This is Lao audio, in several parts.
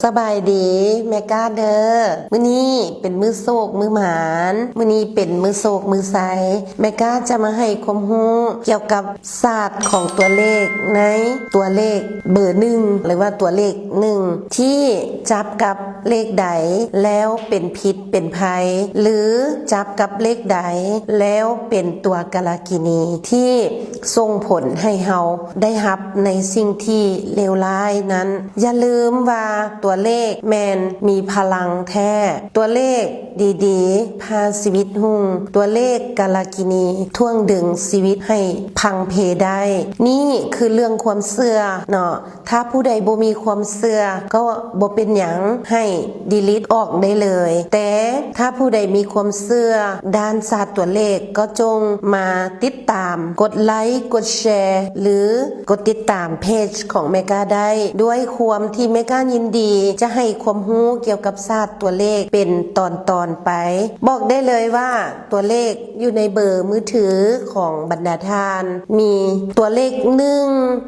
ສະບາຍດີແມ່ກ້າເດີ. ມື້ນີ້ເປັນມື້ໂຊກມື້ໝານ, ມື້ນີ້ເປັນມື້ໂຊກມື້ໄຊ. ແມ່ກ້າຈະມາໃຫ້ຄວາມຮູ້ກ່ຽວກັບສາດຂອງຕົວເລກໃນຕົວເລກເບີໜຶ່ງ ຫຼືວ່າຕົວເລກໜຶ່ງ ທີ່ຈັບກັບເລກໃດແລ້ວເປັນພິດເປັນໄພ ຫຼືຈັບກັບເລກໃດແລ້ວເປັນຕົວກາລະກິນີ ທີ່ສົ່ງຜົນໃຫ້ເຮົາໄດ້ຮັບໃນສິ່ງທີ່ເລວຮ້າຍນັ້ນ. ຢ່າລືມວ່າຕົວເລກແມ່ນມີພະລັງແທ້. ຕົວເລກດີໆ ພາຊີວິດຮຸ່ງ, ຕົວເລກກາລະກິນີ ຖ່ວງດຶງຊີວິດໃຫ້ພັງເພໄດ້. ນີ້ຄືເລື່ອງຄວາມເຊື່ອເນາະ. ຖ້າຜູ້ໃດບໍ່ມີຄວາມເຊື່ອກໍບໍ່ເປັນຫຍັງ, ໃຫ້ delete ອອກໄດ້ເລີຍ. ແຕ່ຖ້າຜູ້ໃດມີຄວາມເຊື່ອດ້ານສາດຕົວເລກ ກໍຈົ່ງມາຕິດຕາມ, ກົດໄລ, ກົດແຊ ຫຼື ກົດຕິດຕາມເພຈຂອງແມ່ກ້າໄດ້. ດ້ວຍຄວາມທີ່ແມ່ກ້າຍິນດີຈະໃຫ້ຄວາມຮູ້ກ່ຽວກັບສາດຕົວເລກເປັນຕອນໆໄປ. ບອກໄດ້ເລີຍວ່າຕົວເລກ ຢູ່ໃນເບີມືຖືຂອງບັນດາທ່ານ ມີຕົວເລກໜຶ່ງ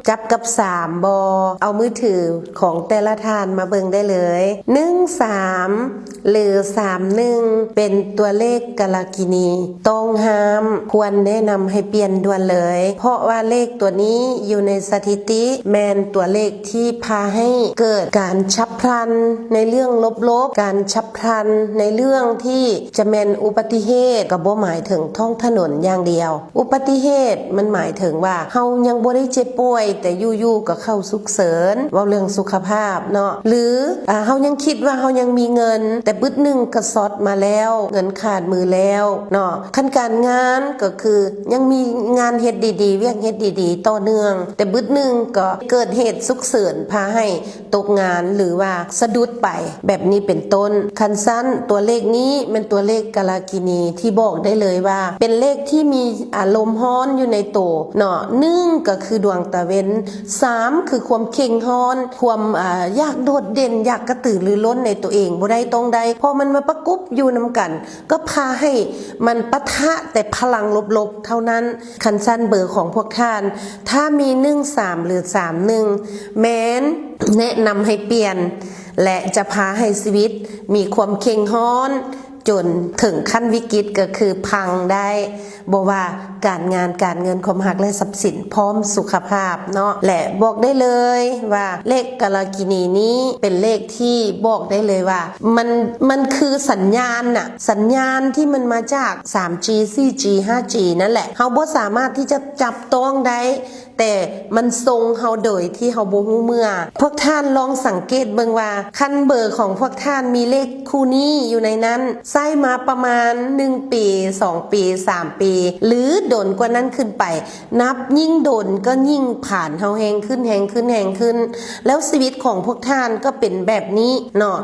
ຈັບກັບສາມບໍ່? ເອົາມືຖືຂອງແຕ່ລະທ່ານມາເບິ່ງໄດ້ເລີຍ. ໜຶ່ງສາມ ຫຼື ສາມໜຶ່ງ ເປັນຕົວເລກກາລະກິນີ ຕ້ອງຫ້າມ, ຄວນແນະນຳໃຫ້ປ່ຽນດ່ວນເລີຍ, ເພາະວ່າເລກຕົວນີ້ຢູ່ໃນສະຖິຕິ ແມ່ນຕົວເລກທີ່ພາໃຫ້ເກີດການສັບພລັນໃນເລື່ອງລົບໆ, ການສັບພລັນໃນເລື່ອງທີ່ ຈະແມ່ນອຸບັດຕິເຫດກໍບໍ່ໝາຍເຖິງທ້ອງຖະໜົນຢ່າງດຽວ. ອຸບັດຕິເຫດມັນໝາຍເຖິງວ່າເຮົາຍັງບໍ່ໄດ້ເຈັບປ່ວຍ ແຕ່ຢູ່ໆກໍເຂົ້າສຸກເສີນ, ເວົ້າເລື່ອງສຸຂະພາບເນາະ, ຫຼື ອາ ເຮົາຍັງຄິດວ່າເຮົາຍັງມີເງິນ ແຕ່ບຶດໜຶ່ງກໍຊັອດມາແລ້ວ, ເງິນຂາດມືແລ້ວເນາະ. ຄັນການງານກໍຄືຍັງມີງານເຮັດດີໆ, ວຽກເຮັດດີໆຕໍ່ເນື່ອງ, ແຕ່ບຶດໜຶ່ງກໍເກີດເຫດສຸກເສີນພາໃຫ້ ຕົກງານ ຫຼືວ່າສະດຸດໄປ ແບບນີ້ເປັນຕົ້ນ. ຄັນຊັ້ນ ຕົວເລກນີ້ແມ່ນຕົວເລກກາລະກິນີ ທີ່ບອກໄດ້ເລີຍວ່າເປັນເລກທີ່ມີອາລົມຮ້ອນຢູ່ໃນໂຕເນາະ. ໜຶ່ງ ກໍຄືດວງຕາເວັນ, ສາມ ຄືຄວາມເຄັ່ງຮ້ອນ, ຄວາມ ອາ ຢາກໂດດເດັ່ນ, ຢາກກະຕືລືລົ້ນໃນຕົວເອງ, ບໍ່ໄດ້ຕ້ອງໄດ້, ພໍມັນມາປະກົບຢູ່ນຳກັນ ກໍພາໃຫ້ມັນປະທະແຕ່ພະລັງລົບໆເທົ່ານັ້ນ. ຄັນຊັ້ນເບີຂອງພວກທ່ານ ຖ້າມີໜຶ່ງສາມ ຫຼື ສາມໜຶ່ງ ແມ່ນແນະນຳໃຫ້ປ່ຽນ ແລະ ຈະພາໃຫ້ຊີວິດມີຄວາມເຄັ່ງຮ້ອນ ຈົນເຖິງຂັ້ນວິກິດ ກໍຄືພັງໄດ້, ບໍ່ວ່າການງານ, ການເງິນ, ຄວາມຮັກ ແລະ ຊັບສິນ ພ້ອມສຸຂະພາບເນາະ. ແລະ ບອກໄດ້ເລີຍວ່າເລກກາລະກິນີນີ້ເປັນເລກທີ່ບອກໄດ້ເລີຍວ່າ ມັນ, ມັນຄືສັນຍານນະ, ສັນຍານທີ່ມັນມາຈາກ ສາມຈີ ສີ່ຈີ ຫ້າຈີ ນັ້ນແຫຼະ. ເຮົາບໍ່ສາມາດທີ່ຈະຈັບຕ້ອງໄດ້, ແຕ່ມັນສົ່ງເຮົາໂດຍທີ່ເຮົາບໍ່ຮູ້ເມື່ອ. ພວກທ່ານລອງສັງເກດເບິ່ງວ່າ ຄັນເບີຂອງພວກທ່ານມີເລກຄູ່ນີ້ຢູ່ໃນນັ້ນ, ໃຊ້ມາປະມານໜຶ່ງປີ, ສອງປີ, ສາມປີ ຫຼື ດົນກວ່ານັ້ນຂຶ້ນໄປ, ນັບຍິ່ງດົນກໍຍິ່ງຜານເຮົາແຮງຂຶ້ນ, ແຮງຂຶ້ນ, ແຮງຂຶ້ນ. ແລ້ວຊີວິດຂອງພວກທ່ານກໍເປັນແບບນີ້ເນາະ.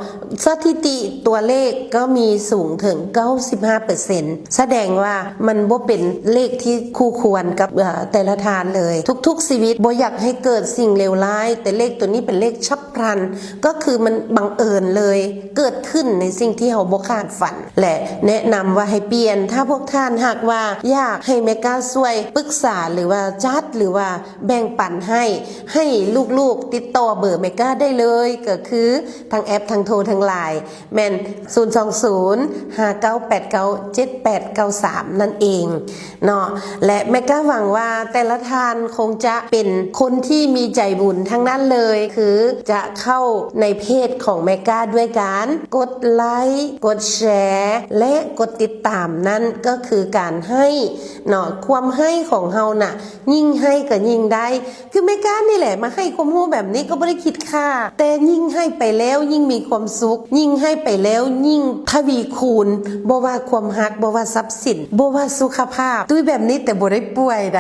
ສະຖິຕິຕົວເລກກໍມີສູງເຖິງເກົ້າສິບຫ້າເປີເຊັນ ສະແດງວ່າມັນບໍ່ເປັນເລກທີ່ຄູ່ຄວນກັບ ເອີ ແຕ່ລະທ່ານເລີຍ. ທຸກໆຊີວິດບໍ່ຢາກໃຫ້ເກີດສິ່ງເລວຮ້າຍ, ແຕ່ເລກຕົວນີ້ເປັນເລກສັບພລັນ, ກໍຄືມັນບັງເອີນເລີຍ, ເກີດຂຶ້ນໃນສິ່ງທີ່ເຮົາບໍ່ຄາດຝັນ ແລະ ແນະນຳວ່າໃຫ້ປ່ຽນ. ຖ້າພວກທ່ານຫາກວ່າຢາກໃຫ້ແມ່ກ້າຊ່ວຍປຶກສາ ຫຼືວ່າຈັດ ຫຼືວ່າ ແບ່ງປັນໃຫ້, ໃຫ້ລູກໆຕິດຕໍ່ເບີແມ່ກ້າໄດ້ເລີຍ, ກໍຄືທັງແອັບ ທັງໂທ ທັງ LINE ແມ່ນ ສູນສອງສູນ ຫ້າເກົ້າແປດເກົ້າ ເຈັດແປດເກົ້າສາມ ນັ້ນເອງເນາະ. ແລະ ແມ່ກ້າຫວັງວ່າແຕ່ລະທ່ານຄົງຈະເປັນຄົນທີ່ມີໃຈບຸນທັງນັ້ນເລີຍ, ຄືຈະເຂົ້າໃນເພຈຂອງແມ່ກ້າດ້ວຍການກົດໄລ, ກົດແຊ ແລະ ກົດຕິດຕາມ, ນັ້ນກໍຄືການໃຫ້ເນາະ. ຄວາມໃຫ້ຂອງເຮົານະ ຍິ່ງໃຫ້ກໍຍິ່ງໄດ້. ຄືແມ່ກ້ານີ້ແຫຼະ ມາໃຫ້ຄວາມຮູ້ແບບນີ້ກໍບໍ່ໄດ້ຄິດຄ່າ, ແຕ່ຍິ່ງໃຫ້ໄປແລ້ວຍິ່ງມີຄວາມສຸກ, ຍິ່ງໃຫ້ໄປແລ້ວຍິ່ງທະວີຄູນ, ບໍ່ວ່າຄວາມຮັກ, ບໍ່ວ່າຊັບສິນ, ບໍ່ວ່າສຸຂະພາບ. ຕຸ້ຍແບບນີ້ແຕ່ບໍ່ໄດ້ປ່ວຍໃດ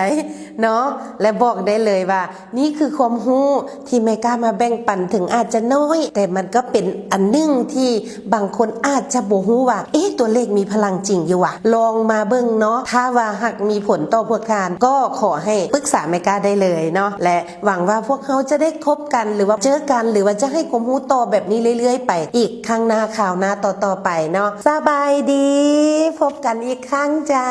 ເນາະ. ແລະ ບອກໄດ້ເລີຍວ່າ ນີ້ຄືຄວາມຮູ້ທີ່ແມ່ກ້າມາແບ່ງປັນ, ເຖິງອາດຈະນ້ອຍ ແຕ່ມັນກໍເປັນອັນໜຶ່ງທີ່ ບາງຄົນອາດຈະບໍ່ຮູ້ວ່າ ເອະ ຕົວເລກມີພະລັງຈິງຢູ່ຫວາ? ລອງມາເບິ່ງເນາະ. ຖ້າວ່າຫາກມີຜົນຕໍ່ພວກທ່ານ ກໍຂໍໃຫ້ປຶກສາແມ່ກ້າໄດ້ເລີຍເນາະ ແລະ ຫວັງວ່າພວກເຮົາຈະໄດ້ພົບກັນ ຫຼືວ່າເຈີກັນ ຫຼືວ່າຈະໃຫ້ຄວາມຮູ້ຕໍ່ແບບນີ້ເລື້ອຍໆໄປອີກ ຄັ້ງໜ້າຄາວໜ້າຕໍ່ໆໄປເນາະ. ສະບາຍດີ, ພົບກັນອີກຄັ້ງຈ້າ.